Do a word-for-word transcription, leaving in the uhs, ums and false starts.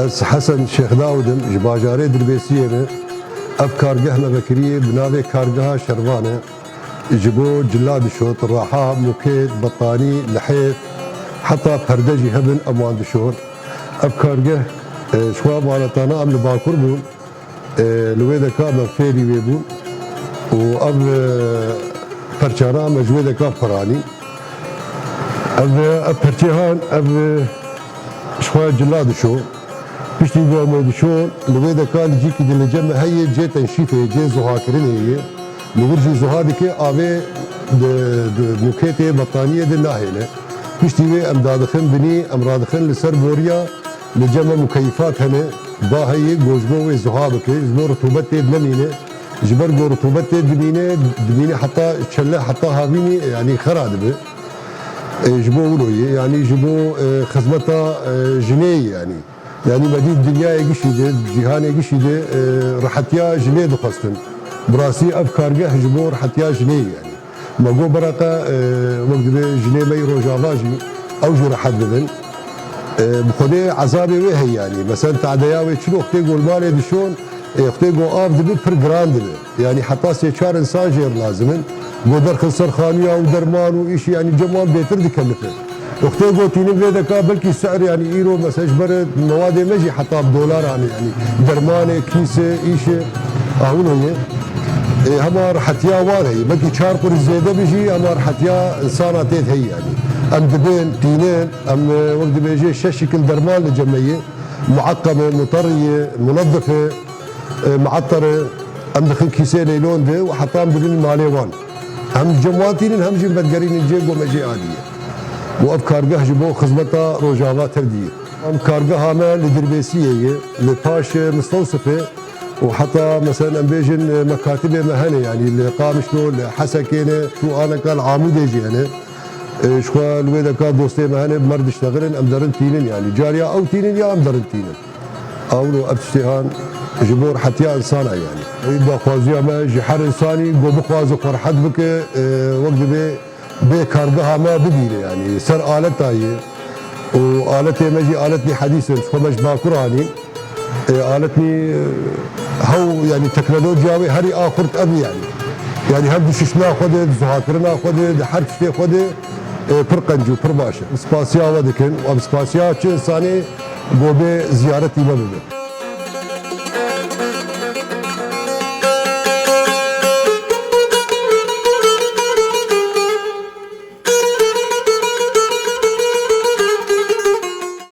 Ez Hesen Şêxdawid im, ji bajarê Dirbêsiyê me. Ev kargeh me vekiriyê bi navê Kargeha Şervan e. Ji bo cila dişot, raha, mûkêt, betanî, lihêf, heta perde jî hebin, em wan dişon. Ev kargeh, e, ji xwe emanetane em li Bakur bûn. E, li wê deka me fêrî wê bûn û ev, e, perçana me ji wê deka piranî. Ev, e, ev perçê han, ev, e, ji xwe cila dişo. Piştî ku em wê dişon, li wê deka li cîkî di li cem me heye, cê tenşîfê, cê zuhakirinê ye. Li wir jî zuha dike, avê di, di mûkêtê, betaniyê de nahêle. Piştî wê em dadixin binî, em radixin li ser boriya, li cem me mukeyfat hene, ba heye, ku ji bo wê zuha bike, ji bo rutûbet tê nemîne. Ji ber ku rutûbet tê dimîne, dimîne heta çele, heta havînî, yanî xera dibe. E, ji bo wilo ye, yanî ji bo, e, xizmeta, e, jinê ye, yanî. Yanî me dît dinyayê gişî de, cîhanê gişî de, e, rihetiya jinê dixwestin. Bi rastî ev kargeh ji bo rihetiya jinê ye, yanî. Me got bereqe, e, wek dibe jinê me yê Rojava jî, ew jî rehet bibin. E, bi Xwedê ezabê wê heye, yanî. Mesela tadeya wê çi wextê ku li malê dişon, e, wextê ku av dibe pir giran dibe. Yanî heta sê çar insan jê re lazim in. Ku derxin ser xaniya û derman û îşî, yanî cem wan bêtir dikelife. Wextê ku tînin vê deka belkî sihr, yanî îro mesela ji ber mewadê me jî heta bi dolar ane, yanî dermanê, kîse, îşe, a wilo ye. Ê, hema rihetiya wan heye. Belkî çar qurî zêde be jî, hema rihetiya insana tê de heye, yanî. Em dibên, tînin, em, e, wek dibêje şeş şekil derman li cem me ye. Mueqem e, muterrî ye, munezif e, e, muetter e, em dixin kîseyê neylon de û heta em dibin malê wan. Hem cem wan tînin, hem jî vegerînin cê ku me jê anî ye. Û ev kargeh ji bo xizmeta Rojava tevdî ye. Em kargeha me li Dirbêsiyê ye, li paş, e, Mistewsifê û heta, mesela, em bêjin, e, mekatibê me hene, yanî li Qamişlo, li Hesekê ne, tu aneka li Amûdê jî hene. E, ji xwe li wê deka dostê me hene, bi me re diştexilin, em derin tînin, yanî cariya ew tînin ya em derin tînin. Awlo ev tiştê han ji bo rihetiya insana, yanî. Daxwaziya me ji her insanî ku bixwaze xwe rihet bike, e, wek dibe bê kargeha me bibîne, yanî ser aleta ye. Û aletê me jî aletnî hedîs in, ji xwe me ji Bakur anîn. E, aletnî, e, hew, yanî teknolojiya wê herî a xurt ev e, yanî. Yanî hem dişiştina xwe de, di zuhakirina xwe de, di her tiştê xwe de, e, pir qenc û pir baş e. Spasiya we dikin, em spasiya çi insanê ku bê ziyaretî me bibe.